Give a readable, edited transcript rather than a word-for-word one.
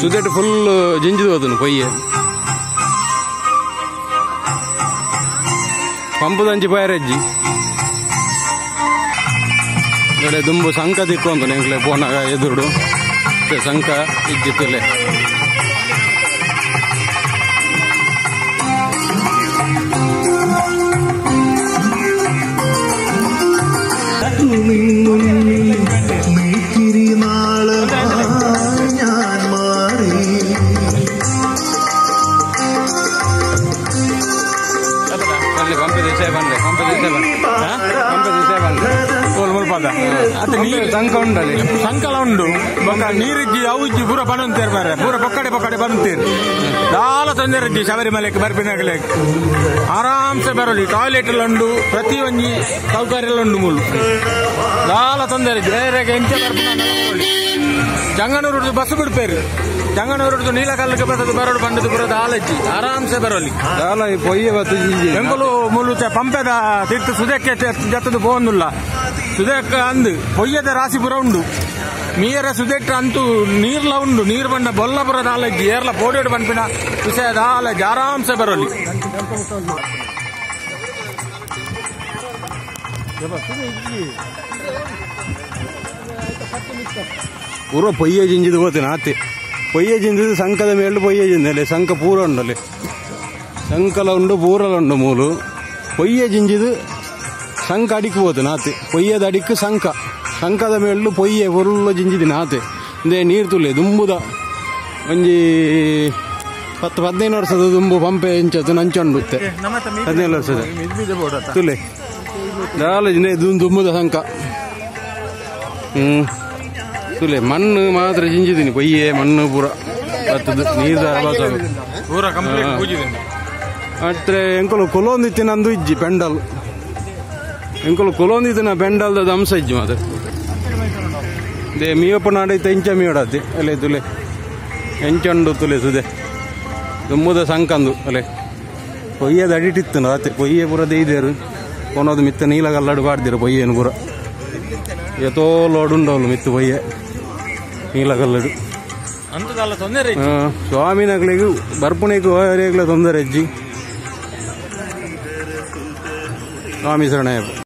ಸುದೇಟ್ full ಜಿಂಜಿದು ಹೋದನು ಪೊಯ್ಯೆ ಪಂಪದಂಚಿ ಪಯರಜ್ಜಿ ಇಲ್ಲೇ ದುಂಬು ಸಂಕ ದಿಕ್ಕೊಂದು ಎಂಕ್ಲೆ ಪೋನಾಗ ಎದುರುಡು ಸಂಕ ಇಜ್ಜಿತ್ತಲೆ ಸಂಕ ಉಂಡಲ್ಲಿ ಸಂಕಲ ಉಂಡು ಬೊಕ್ಕ ನೀರಿಜ್ಜಿ ಅವುಜ್ಜಿ ಪೂರ ಬನಂತೇರ್ ಬಾರೆ ಪೂರ ಪೊಕ್ಕಡೆ ಪೊಕ್ಕಡೆ ಬನಂತೇರ್ ದಾಲ ತೊಂದರೆ ಇಜ್ಜಿ ಶಬರಿಮಲೆಕ್ ಬರ್ಪಿನಾಗಲೆ ಆರಾಮ್ಸೆ ಬರಲಿ ಟಾಯ್ಲೆಟ್ ಎಲ್ಲ ಉಂಡು ಪ್ರತಿ ಒಂಜಿ ಸೌಕರ್ಯ ಎಲ್ಲ ಉಂಡು ಮೂಲು ದಾಲ ತೊಂದರೆ ಬೇರೆ ಎಂಚ ಬರ್ಪಿನ ಜಂಗನೂರು ಬಸ್ ಬಿಡ್ಪೇರು ಜಂಗನೂರು ನೀಲಕಲ್ಲಿಗೆ ಬರ್ತದೆ ಬರೋಡು ಬಂದದ್ದು ಪೂರ ದಾಲಜ್ಜಿ ಆರಾಮ್ಸೆ ಬರೋಲಿ ದಾಲ ಪೊಯ್ಯೆ ಬತ್ತು ಬೆಂಗಳೂರು ಮೂಲು ಪಂಪೆದ ತಿಟ್ಟು ಸುದಕ್ಕೆ ಜತ್ತದು ಪೋಂದುಲ್ಲ ಸುದಕ್ಕೆ ಅಂದು ಪೊಯ್ಯದ ರಾಶಿಪುರ ಉಂಡು ಮೀರ ಸುದೆಟ್ಟ ಅಂತೂ ನೀರ್ಲ ಉಂಡು ನೀರು ಬಂಡ ಬೊಲ್ಲಪುರ ದಾಲಜ್ಜಿ ಏರ್ಲ ಪೋಡೇಡು ಪನ್ಪಿನ ವಿಷಯ ದಾಲಜ್ಜಿ ಆರಾಮ್ಸೆ ಬರೋಲಿ ಪೂರ ಪೊಯ್ಯೆ ಜಿಂಜಿದು ಹೋಗ್ತೀನಿ ಆತೆ ಪೊಯ್ಯೆ ಜಿಂದಿದ್ದು ಸಂಕದ ಮೇಲೆ ಪೊಯ್ಯೆ ಜಿಂದಲೆ ಸಂಕ ಪೂರ ಉಂಡಲೆ ಸಂಕಲ ಉಂಡು ಪೂರಲ ಉಂಡು ಮೂಲು ಪೊಯ್ಯೆ ಜಿಂಜಿದು ಸಂಕ ಅಡಿಕ್ ಹೋತು ನಾತೆ ಪೊಯ್ಯದ ಅಡಿಕ್ ಸಂಕ ಸಂಕದ ಮೇಲು ಪೊಯ್ಯೆ ಫುಲ್ಲು ಜಿಂಜಿದಿನ ಆತೆ ಇಂದೇ ನೀರು ತುಲೆ ದುಂಬುದ ಒಂಜಿ 10 15 ವರ್ಷದ ದುಂಬು ಪಂಪೆ ಇಂಚತ್ತು ನಂಚೊಂಡುತ್ತೆ 15 ವರ್ಷದ ತುಲೆ ದಾಲ ದುಂಬುದ ಸಂಕ ತುಲೆ ಮಣ್ಣು ಮಾತ್ರ ಜಿಂಜಿದ್ದೀನಿ ಪೊಯ್ಯೆ ಮಣ್ಣು ಪೂರ ಬರ್ತದೆ ನೀರು ಪೂರ ಕಂಪ್ಲೀಟ್ ಪೂಜಿದ್ದೀನಿ ಅತ್ರೆ ಎಂಕಲು ಕುಲೊಂದಿತ್ತಿನಂದು ಇಜ್ಜಿ ಪೆಂಡಲ್ ಎಂಕಲು ಕುಲೊಂದಿತ್ತಿನ ಪೆಂಡಲ್ದ ಅಂಶ ಇಜ್ಜಿ ಮಾತ್ರ they ಮೀಯಪ್ಪ ನಾಡೈತೆ ಇಂಚ ಮೀಡಾತಿ ಅಲ್ಲೇ ತುಲೆ ಎಂಚಂಡು ತುಲೆ ಸುದೆ ದುಮ್ಮುದ ಸಂಕಂದು ಅಲ್ಲೇ ಪೊಯ್ಯದ ಅಡಿಟಿತ್ತು ರಾತ್ರಿ ಪೊಯ್ಯೆ ಪೂರ ದೇಯ್ದೇರು ಕೊನೋದು ಮಿತ್ತ ನೀಲಗಲ್ಲಾಡು ಪಾಡ್ದಿರು ಪೊಯ್ಯೇನು ಪೂರ ಏತೋ ಲೋಡುಂಡವಳು ಮಿತ್ತು ಪೊಯ್ಯೆ ನೀಲಗಲ್ಲಡು ತೊಂದರೆ ಸ್ವಾಮಿನಗಳಿಗೆ ಬರ್ಪುಣಿಗೆ ಹೋಯರೇಗ್ಲ ತೊಂದರೆ ಅಜ್ಜಿ ಸ್ವಾಮಿ ಶರಣಯ್ಯಪ್ಪ.